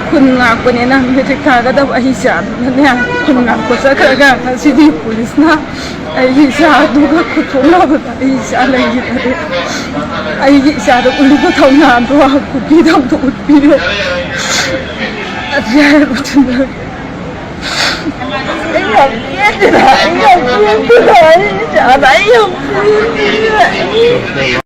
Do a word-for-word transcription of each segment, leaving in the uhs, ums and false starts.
ꯈꯨꯟ ꯉꯥꯛꯄꯅꯦꯅ ꯃꯦꯇ꯭ꯔꯤꯛ ꯊꯥꯒꯗꯕ ꯑꯩ ꯏꯆꯥꯗꯨꯅꯅꯦ, ꯈꯨꯟ ꯉꯥꯛꯄ ꯆꯠꯈ꯭ꯔꯒ ꯉꯁꯤꯗꯤ ꯄꯨꯂꯤꯁꯅ ꯑꯩꯒꯤ ꯏꯆꯥꯗꯨꯒ ꯈꯨꯠ ꯊꯣꯛꯅꯕꯗ ꯑꯩ ꯏꯆꯥ ꯂꯩꯈꯤꯗ꯭ꯔꯦ꯫ ꯑꯩꯒꯤ ꯏꯆꯥꯗ ꯎꯠꯂꯤꯕ ꯊꯧꯅꯥꯗꯣ ꯀꯨꯀꯤꯗ ꯑꯝꯇ ꯎꯠꯄꯤꯔꯦ꯫ ꯑꯁꯤ ꯍꯥꯏꯔꯕ ꯆꯤꯟꯖꯥꯛ ꯑꯩ ꯌꯥꯝ ꯄꯦꯟꯗꯦꯗ, ꯑꯩ ꯌꯥꯝ ꯄꯦꯟꯗꯦꯗ, ꯑꯩ ꯏꯆꯥꯗ ꯑꯩ ꯌꯥꯝ ꯄꯦꯟꯗꯦꯗ꯫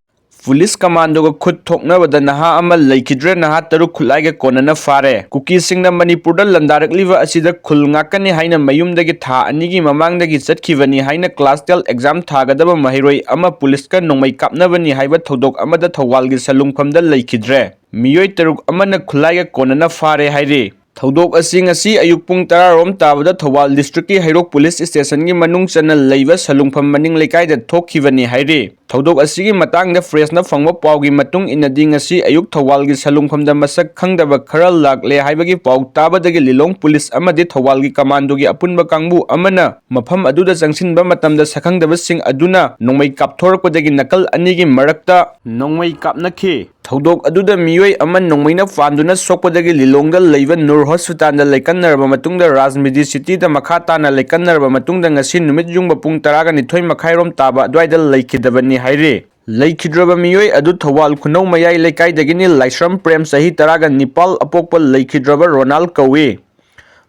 ꯄꯨꯂꯤꯁ ꯀꯃꯥꯟꯗꯣꯒ ꯈꯨꯠ ꯊꯣꯛꯅꯕꯗ ꯅꯍꯥ ꯑꯃ ꯂꯩꯈꯤꯗ꯭ꯔꯦ, ꯅꯍꯥ ꯇꯔꯨꯛ ꯈꯨꯠꯂꯥꯏꯒ ꯀꯣꯟꯅꯅ ꯐꯥꯔꯦ꯫ ꯀꯨꯀꯤꯁꯤꯡꯅ ꯃꯅꯤꯄꯨꯔꯗ ꯂꯥꯟꯗꯥꯔꯛꯂꯤꯕ ꯑꯁꯤꯗ ꯈꯨꯜ ꯉꯥꯛꯀꯅꯤ ꯍꯥꯏꯅ ꯃꯌꯨꯝꯗꯒꯤ ꯊꯥ ꯑꯅꯤꯒꯤ ꯃꯃꯥꯡꯗꯒꯤ ꯆꯠꯈꯤꯕꯅꯤ ꯍꯥꯏꯅ class twelve exam ꯊꯥꯒꯗꯕ ꯃꯍꯩꯔꯣꯏ ꯑꯃ ꯄꯨꯂꯤꯁꯀ ꯅꯣꯡꯃꯩ ꯀꯥꯞꯅꯕꯅꯤ ꯍꯥꯏꯕ ꯊꯧꯗꯣꯛ ꯑꯃꯗ ꯊꯧꯕꯥꯜꯒꯤ ꯁꯂꯨꯡꯐꯝꯗ ꯂꯩꯈꯤꯗ꯭ꯔꯦ꯫ ꯃꯤꯑꯣꯏ ꯇꯔꯨꯛ ꯑꯃꯅ ꯈꯨꯠꯂꯥꯏꯒ ꯀꯣꯟꯅꯅ ꯐꯥꯔꯦ ꯍꯥꯏꯔꯤ꯫ ꯊꯧꯗꯣꯛ ꯑꯁꯤ ꯉꯁꯤ ꯑꯌꯨꯛ ꯄꯨꯡ ꯇꯔꯥ ꯔꯣꯝ ꯇꯥꯕꯗ ꯊꯧꯕꯥꯜ district ꯀꯤ ꯍꯩꯔꯣꯛ police station ꯒꯤ ꯃꯅꯨꯡ ꯆꯟꯅ ꯂꯩꯕ ꯁꯂꯨꯡꯐꯝ ꯃꯅꯤꯡ ꯂꯩꯀꯥꯏꯗ ꯊꯣꯛꯈꯤꯕꯅꯤ ꯍꯥꯏꯔꯤ꯫ ꯊꯧꯗꯣꯛ ꯑꯁꯤꯒꯤ ꯃꯇꯥꯡꯗ press ꯅ ꯐꯪꯕ ꯄꯥꯎꯒꯤ ꯃꯇꯨꯡ ꯏꯟꯅꯗꯤ, ꯉꯁꯤ ꯑꯌꯨꯛ ꯊꯧꯕꯥꯜꯒꯤ ꯁꯂꯨꯡꯐꯝꯗ ꯃꯁꯛ ꯈꯪꯗꯕ ꯈꯔ ꯂꯥꯛꯂꯦ ꯍꯥꯏꯕꯒꯤ ꯄꯥꯎ ꯇꯥꯕꯗꯒꯤ ꯂꯤꯂꯣꯡ ꯄꯨꯂꯤꯁ ꯑꯃꯗꯤ ꯊꯧꯕꯥꯜꯒꯤ ꯀꯃꯥꯟꯗꯣꯒꯤ ꯑꯄꯨꯟꯕ ꯀꯥꯡꯕꯨ ꯑꯃꯅ ꯃꯐꯝ ꯑꯗꯨꯗ ꯆꯪꯁꯤꯟꯕ ꯃꯇꯝꯗ ꯁꯛꯈꯪꯗꯕꯁꯤꯡ ꯑꯗꯨꯅ ꯅꯣꯡꯃꯩ ꯀꯥꯞꯊꯣꯔꯛꯄꯗꯒꯤ ꯅꯥꯀꯜ ꯑꯅꯤꯒꯤ ꯃꯔꯛꯇ ꯅꯣꯡꯃꯩ ꯀꯥꯞꯅꯈꯤ꯫ ꯊꯧꯗꯣꯛ ꯑꯗꯨꯗ ꯃꯤꯑꯣꯏ ꯑꯃ ꯅꯣꯡꯃꯩꯅ ꯄꯥꯟꯗꯨꯅ ꯁꯣꯛꯄꯗꯒꯤ ꯂꯤꯂꯣꯡꯗ ꯂꯩꯕ ꯅꯨꯔ ꯍꯣꯁꯄꯤꯇꯥꯜꯗ ꯂꯩꯀꯠꯅꯔꯕ ꯃꯇꯨꯡꯗ ꯔꯥꯖꯃꯤꯗꯤ ꯁꯤꯇꯤꯗ ꯃꯈꯥ ꯇꯥꯅ ꯂꯩꯀꯠꯅꯔꯕ ꯃꯇꯨꯡꯗ ꯉꯁꯤ ꯅꯨꯃꯤꯠ ꯌꯨꯡꯕ ꯄꯨꯡ ꯇꯔꯥꯒ ꯅꯤꯊꯣꯏ ꯃꯈꯥꯏꯔꯣꯝ ꯇꯥꯕ ꯑꯗꯨꯋꯥꯏꯗ ꯂꯩꯈꯤꯗꯕꯅꯤ ꯍꯥꯏꯔꯤ꯫ ꯂꯩꯈꯤꯗ꯭ꯔꯕ ꯃꯤꯑꯣꯏ ꯑꯗꯨ ꯊꯧꯕꯥꯜ ꯈꯨꯅꯧ ꯃꯌꯥꯏ ꯂꯩꯀꯥꯏꯗꯒꯤꯅꯤ, ꯂꯥꯏꯁ꯭ꯔꯝ ꯄ꯭ꯔꯦꯝ, ꯆꯍꯤ ꯇꯔꯥꯒ ꯅꯤꯄꯥꯜ, ꯑꯄꯣꯛꯄ ꯂꯩꯈꯤꯗ꯭ꯔꯕ ꯔꯣꯅꯥꯜ ꯀꯧꯏ꯫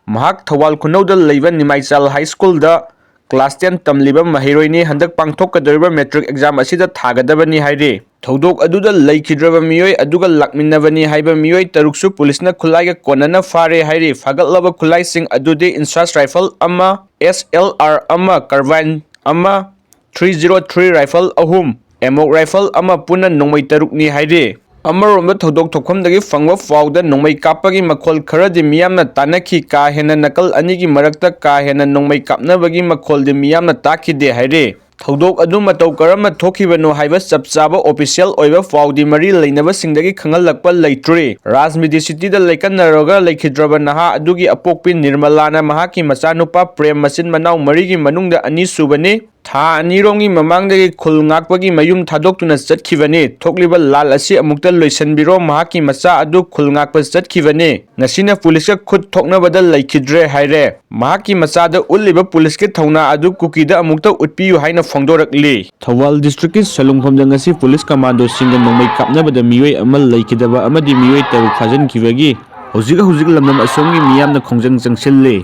ꯃꯍꯥꯛ ꯊꯧꯕꯥꯜ ꯈꯨꯅꯧꯗ ꯂꯩꯕ ꯅꯤꯃꯥꯏꯆꯥꯜ ꯍꯥꯏ ꯁ꯭ꯀꯨꯜꯗ class ten ꯇꯝꯂꯤꯕ ꯃꯍꯩꯔꯣꯏꯅꯤ꯫ ꯍꯟꯗꯛ ꯄꯥꯡꯊꯣꯛꯀꯗꯧꯔꯤꯕ ꯃꯦꯇ꯭ꯔꯤꯛ exam ꯑꯁꯤꯗ ꯊꯥꯒꯗꯕꯅꯤ ꯍꯥꯏꯔꯤ꯫ ꯊꯧꯗꯣꯛ ꯑꯗꯨꯗ ꯂꯩꯈꯤꯗ꯭ꯔꯕ ꯃꯤꯑꯣꯏ ꯑꯗꯨꯒ ꯂꯥꯛꯃꯤꯟꯅꯕꯅꯤ ꯍꯥꯏꯕ ꯃꯤꯑꯣꯏ ꯇꯔꯨꯛꯁꯨ ꯄꯨꯂꯤꯁꯅ ꯈꯨꯠꯂꯥꯏꯒ ꯀꯣꯟꯅꯅ ꯐꯥꯔꯦ ꯍꯥꯏꯔꯤ꯫ ꯐꯥꯒꯠꯂꯕ ꯈꯨꯠꯂꯥꯏꯁꯤꯡ ꯑꯗꯨꯗꯤ INSAS rifle ꯑꯃ, S L R ꯑꯃ, carbine ꯑꯃ, three zero three rifle ꯑꯍꯨꯝ, ꯑꯦꯃꯣꯛ rifle ꯑꯃ, ꯄꯨꯟꯅ ꯅꯣꯡꯃꯩ ꯇꯔꯨꯛꯅꯤ ꯍꯥꯏꯔꯤ꯫ ꯑꯃꯔꯣꯝꯗ ꯊꯧꯗꯣꯛ ꯊꯣꯛꯐꯝꯗꯒꯤ ꯐꯪꯕ ꯄꯥꯎꯗ ꯅꯣꯡꯃꯩ ꯀꯥꯞꯄꯒꯤ ꯃꯈꯣꯜ ꯈꯔꯗꯤ ꯃꯤꯌꯥꯝꯅ ꯇꯥꯅꯈꯤ꯫ ꯀꯥ ꯍꯦꯟꯅ ꯅꯥꯀꯜ ꯑꯅꯤꯒꯤ ꯃꯔꯛꯇ ꯀꯥ ꯍꯦꯟꯅ ꯅꯣꯡꯃꯩ ꯀꯥꯞꯅꯕꯒꯤ ꯃꯈꯣꯜꯗꯤ ꯃꯤꯌꯥꯝꯅ ꯇꯥꯈꯤꯗꯦ ꯍꯥꯏꯔꯤ꯫ ꯊꯧꯗꯣꯛ ꯑꯗꯨ ꯃꯇꯧ ꯀꯔꯝꯅ ꯊꯣꯛꯈꯤꯕꯅꯣ ꯍꯥꯏꯕ ꯆꯞ ꯆꯥꯕ official ꯑꯣꯏꯕ ꯄꯥꯎꯗꯤ ꯃꯔꯤ ꯂꯩꯅꯕꯁꯤꯡꯗꯒꯤ ꯈꯪꯍꯜꯂꯛꯄ ꯂꯩꯇ꯭ꯔꯤ꯫ ꯔꯥꯖꯃꯤꯗꯤ ꯁꯤꯇꯤꯗ ꯂꯩꯀꯠꯅꯔꯒ ꯂꯩꯈꯤꯗ꯭ꯔꯕ ꯅꯍꯥ ꯑꯗꯨꯒꯤ ꯑꯄꯣꯛꯄꯤ ꯅꯤꯔꯃꯂꯥꯅ ꯃꯍꯥꯛꯀꯤ ꯃꯆꯥꯅꯨꯄꯥ ꯄ꯭ꯔꯦꯝ ꯃꯆꯤꯟ ꯃꯅꯥꯎ ꯃꯔꯤꯒꯤ ꯃꯅꯨꯡꯗ ꯑꯅꯤꯁꯨꯕꯅꯤ꯫ ꯊꯥ ꯑꯅꯤꯔꯣꯝꯒꯤ ꯃꯃꯥꯡꯗꯒꯤ ꯈꯨꯜ ꯉꯥꯛꯄꯒꯤ ꯃꯌꯨꯝ ꯊꯥꯗꯣꯛꯇꯨꯅ ꯆꯠꯈꯤꯕꯅꯤ꯫ ꯊꯣꯛꯂꯤꯕ ꯂꯥꯜ ꯑꯁꯤ ꯑꯃꯨꯛꯇ ꯂꯣꯏꯁꯤꯟꯕꯤꯔꯣ, ꯃꯍꯥꯛꯀꯤ ꯃꯆꯥ ꯑꯗꯨ ꯈꯨꯜ ꯉꯥꯛꯄ ꯆꯠꯈꯤꯕꯅꯤ꯫ ꯉꯁꯤꯅ ꯄꯨꯂꯤꯁꯀ ꯈꯨꯠ ꯊꯣꯛꯅꯕꯗ ꯂꯩꯈꯤꯗ꯭ꯔꯦ ꯍꯥꯏꯔꯦ꯫ ꯃꯍꯥꯛꯀꯤ ꯃꯆꯥꯗ ꯎꯠꯂꯤꯕ ꯄꯨꯂꯤꯁꯀꯤ ꯊꯧꯅꯥ ꯑꯗꯨ ꯀꯨꯀꯤꯗ ꯑꯃꯨꯛꯇ ꯎꯠꯄꯤꯌꯨ ꯍꯥꯏꯅ ꯐꯣꯡꯗꯣꯔꯛꯂꯤ꯫ ꯊꯧꯕꯥꯜ districtꯀꯤ ꯁꯂꯨꯡꯐꯝꯗ ꯉꯁꯤ ꯄꯨꯂꯤꯁ commandoꯁꯤꯡꯒ ꯅꯣꯡꯃꯩ ꯀꯥꯞꯅꯕꯗ ꯃꯤꯑꯣꯏ ꯑꯃ ꯂꯩꯈꯤꯗꯕ ꯑꯃꯗꯤ ꯃꯤꯑꯣꯏ ꯇꯔꯨꯛ ꯐꯥꯖꯤꯟꯈꯤꯕꯒꯤ ꯍꯧꯖꯤꯛ ꯍꯧꯖꯤꯛ ꯂꯝꯗꯝ ꯑꯁꯣꯝꯒꯤ ꯃꯤꯌꯥꯝꯅ ꯈꯣꯡꯖꯪ ꯆꯪꯁꯤꯜꯂꯤ꯫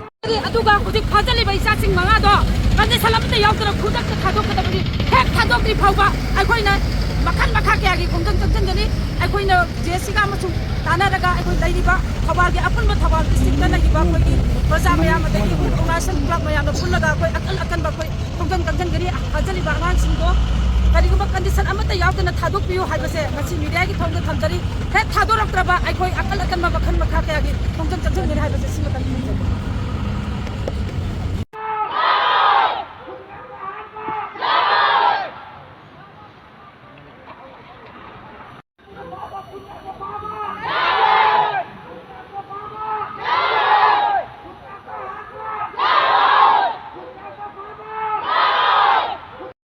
ꯑꯗꯨꯒ ꯍꯧꯖꯤꯛ ꯐꯥꯖꯤꯜꯂꯤꯕ ꯏꯆꯥꯁꯤꯡ ꯃꯉꯥꯗꯣ condition ꯑꯃꯠꯇ ꯌꯥꯎꯗꯅ ꯈꯨꯗꯛꯇ ꯊꯥꯗꯣꯛꯀꯗꯕꯅꯤ꯫ ꯍꯦꯛ ꯊꯥꯗꯣꯛꯇ꯭ꯔꯤ ꯐꯥꯎꯕ ꯑꯩꯈꯣꯏꯅ ꯃꯈꯜ ꯃꯈꯥ ꯀꯌꯥꯒꯤ ꯈꯣꯡꯖꯪ ꯆꯪꯁꯤꯟꯒꯅꯤ꯫ ꯑꯩꯈꯣꯏꯅ ꯖꯦ ꯁꯤꯒ ꯑꯃꯁꯨꯡ ꯇꯥꯟꯅꯔꯒ ꯑꯩꯈꯣꯏ ꯂꯩꯔꯤꯕ ꯊꯧꯕꯥꯜꯒꯤ ꯑꯄꯨꯟꯕ ꯊꯧꯕꯥꯜ districtꯇ ꯂꯩꯔꯤꯕ ꯑꯩꯈꯣꯏꯒꯤ ꯄ꯭ꯔꯖꯥ ꯃꯌꯥꯝ, ꯑꯗꯒꯤ organization club ꯃꯌꯥꯝꯅ ꯄꯨꯜꯂꯒ ꯑꯩꯈꯣꯏ ꯑꯀꯟ ꯑꯀꯟꯕ ꯑꯩꯈꯣꯏ ꯈꯣꯡꯖꯪ ꯆꯪꯁꯤꯟꯒꯅꯤ꯫ ꯐꯥꯖꯤꯜꯂꯤꯕ ꯑꯉꯥꯡꯁꯤꯡꯗꯣ ꯀꯔꯤꯒꯨꯝꯕ condition ꯑꯃꯠꯇ ꯌꯥꯎꯗꯅ ꯊꯥꯗꯣꯛꯄꯤꯌꯨ ꯍꯥꯏꯕꯁꯦ ꯉꯁꯤ mediaꯒꯤ ꯊꯣꯡꯗ ꯊꯝꯖꯔꯤ꯫ ꯍꯦꯛ ꯊꯥꯗꯣꯔꯛꯇ꯭ꯔꯕ ꯑꯩꯈꯣꯏ ꯑꯀꯟ ꯑꯀꯟꯕ ꯃꯈꯜ ꯃꯈꯥ ꯀꯌꯥꯒꯤ ꯈꯣꯡꯖꯪ ꯆꯪꯁꯤꯟꯒꯅꯤ ꯍꯥꯏꯕꯁꯦ ꯁꯤꯃꯇꯪ